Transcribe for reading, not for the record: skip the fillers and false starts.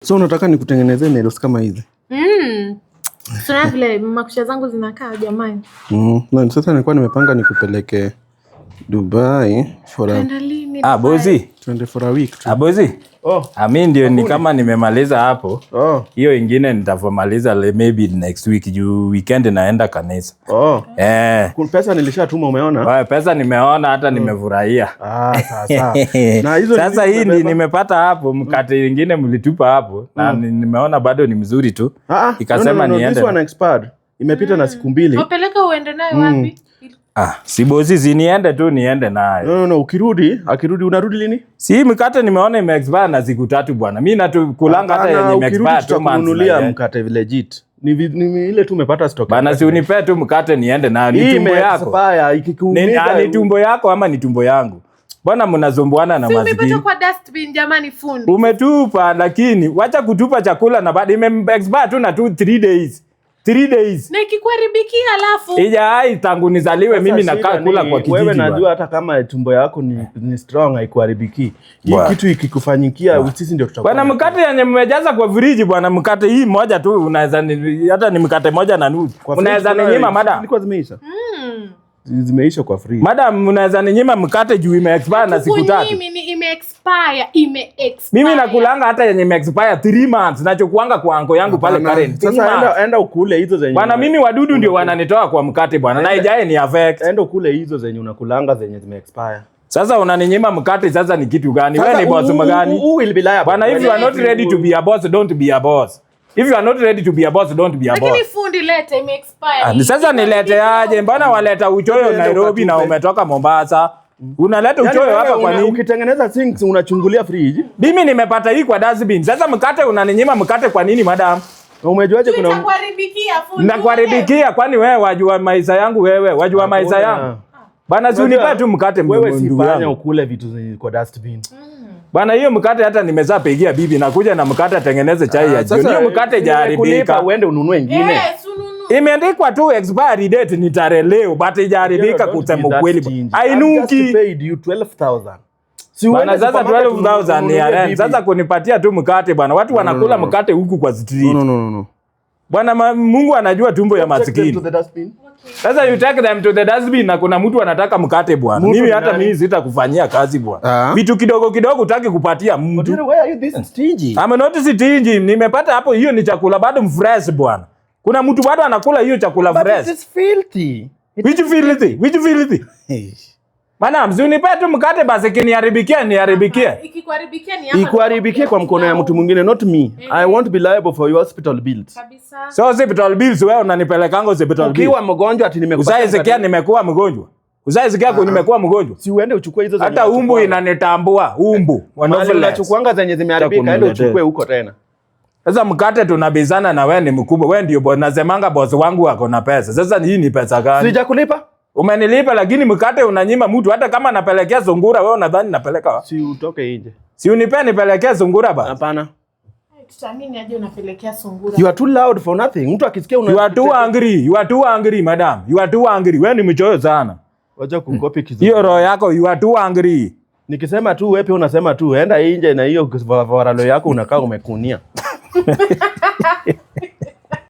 So unataka nikutengenezee nails kama hizi? Mm. Sina vile makucha zangu zinakaa, jamani. Na sasa nilikuwa nimepanga nikupeleke Dubai for a Kwenda lini? Ah, bosi. Twende for a week tu. Ah, bosi. Oh. Ah, mi ndio ni kama nimemaliza hapo. Oh. Hiyo ingine nitavomaliza maybe next week juu weekend naenda kanisa. Oh. Eh. Kuna pesa nilishatuma, umeona? Wewe, pesa nimeona, hata nimefurahia. Ah, sawa sawa. Na hizo Sasa hii ni nimebeba? Nimepata hapo mkate ingine mlitupa hapo na nimeona bado ni mzuri tu. Ah, ah, Ikasema no, no, no, niende. this one expired. Imepita na siku 2. Wapeleka uende nayo wapi? Ah, si bosi, si niende tu, niende nayo. No, no, no, ukirudi, akirudi, unarudi lini? Si hii mkate nimeona ime expire na siku 3, bwana. Mimi natukulanga hata Hapana, yenye ime ukirudi expire 2 months. Tutakununulia Na mkate legit. Ni ile tu umepata stock. Bana, si unipee tu mkate niende nayo. Ni Hii tumbo yako. ime-expire, Ni, ikikuumiza. ah, ni tumbo yako ama ni tumbo yangu? Bwana, mnazumbuana na Si umepata maskini. kwa dustbin, jamani fundi. Umetupa, lakini wacha kutupa chakula na bado ime expire tu na 2 3 days. 3 days. Na ikikuharibikia alafu? Ijai tangu nizaliwe Sasa mimi shida nakaa kula kwa kijiji. wewe Bwana. najua hata kama tumbo yako ni strong, haikuharibiki. Hii Bwana. kitu ikikufanyikia, sisi ndio tutakuwa. Bwana, mkate yenye mmejaza kwa friji, bwana, mkate hii moja tu unaweza hata ni mkate moja na nusu. Kwa fridge Unaweza ninyima, madam? Zilikuwa zimeisha. Zimeisha kwa fridge. Madam, unaweza ninyima mkate juu ime expire na siku 3? Kunyimi ni ime expire, ime expire. Mimi nakulanga hata yenye ime expire 3 months. Nachokuanga kwa anko yangu pale Hapana. Karen. 3 Sasa months. enda ukule hizo zenye Bwana, mimi wadudu ndio wananitoa kwa mkate, bwana. Na ijae ni affect. Enda ukule hizo zenye unakulanga zenye zime expire. Sasa unaninyima mkate, sasa ni kitu gani? Wewe ni boss mgani? Who will be liable? Bwana, if you are not ready to be a boss, don't be a boss. If you are not ready to be a boss, don't be a Lakini boss. fundi, lete, ime expire. Ah, ni sasa nileteaje? Mbona waleta uchoyo Enda Nairobi na ukatupe. umetoka Mombasa? Unaleta Yaani uchoyo wewe hapa kwa nini? Ukitengeneza sinks unachungulia fridge. Mimi nimepata hii kwa dustbin. Sasa mkate unaninyima mkate kwa nini, madam? Na umejuaje kuna Itakuharibikia, fundi. Nakuharibikia kwani wewe wajua maisha yangu, wewe wajua maisha Hakuna. yangu? Bana, si unipe tu mkate, Wewe si ndugu panya yangu. ukule vitu zenye kwa dustbin. Bana, hiyo mkate hata nimezaa pigia bibi nakuja na mkate atengeneze chai ya jioni. Hiyo mkate nimekulipa ijaharibika. uende ununue ingine. Yes, ununue. Imeandikwa tu expiry date ni tarehe leo, but ijaharibika kusema ukweli. Hainuki. I've just paid you 12,000. Si Bana, uende sasa supermarket 12,000 ni ya ununulie rent. bibi. Sasa kunipatia tu mkate, bwana. Watu wanakula mkate huku kwa street. No, no, no, no. Bwana, Mungu anajua tumbo ya Take them maskini. to the dustbin. Sasa you take them to the dustbin na kuna mtu anataka mkate, bwana. Mtu Mimi ni hata nani? mimi sitakufanyia kazi, bwana. Ah. Vitu kidogo kidogo utaki kupatia mtu. Otero, why are you this stingy? I'm not stingy. Nimepata hapo, hiyo ni chakula bado fresh, bwana. Kuna mtu bado anakula hiyo chakula But fresh. it is filthy. Which filthy? Which filthy? Madam, si unipe tu mkate basi, kiniharibikia niharibikie. Ikikuharibikia ni hapa. Ikuharibikie kwa mkono ya mtu mwingine, not me. I won't be liable for your hospital bills. Kabisa. So hospital bills, wewe unanipelekanga hospital bills. Ukiwa mgonjwa ati nimekupatia Usaisikia mkate. nimekuwa mgonjwa? Usaisikia nimekuwa mgonjwa? Si uende uchukue hizo zenye Hata umbu unachukuanga. inanitambua, umbu. Mahali Anopheles. unachukuanga zenye zimeharibika, enda kuniletea. uchukue huko tena. Sasa mkate tunabizana na wewe ni mkubwa. Wewe ndio boss. Nasemanga boss wangu ako na pesa. Sasa hii ni pesa gani? Sijakulipa? Umenilipa, lakini mkate unanyima mtu hata kama napelekea sungura, wewe unadhani napeleka wapi? Si utoke nje. Si unipe nipelekee sungura basi. Hapana. Tutaamini aje unapelekea sungura? You are too loud for nothing. Mtu akisikia una You are too angry. You are too angry, madam. You are too angry. Wewe ni mchoyo sana. Wacha kukopi kizungu. Hiyo roho yako, you are too angry. Nikisema tu wewe pia unasema tu enda nje na hiyo varalo yako unakaa umekunia.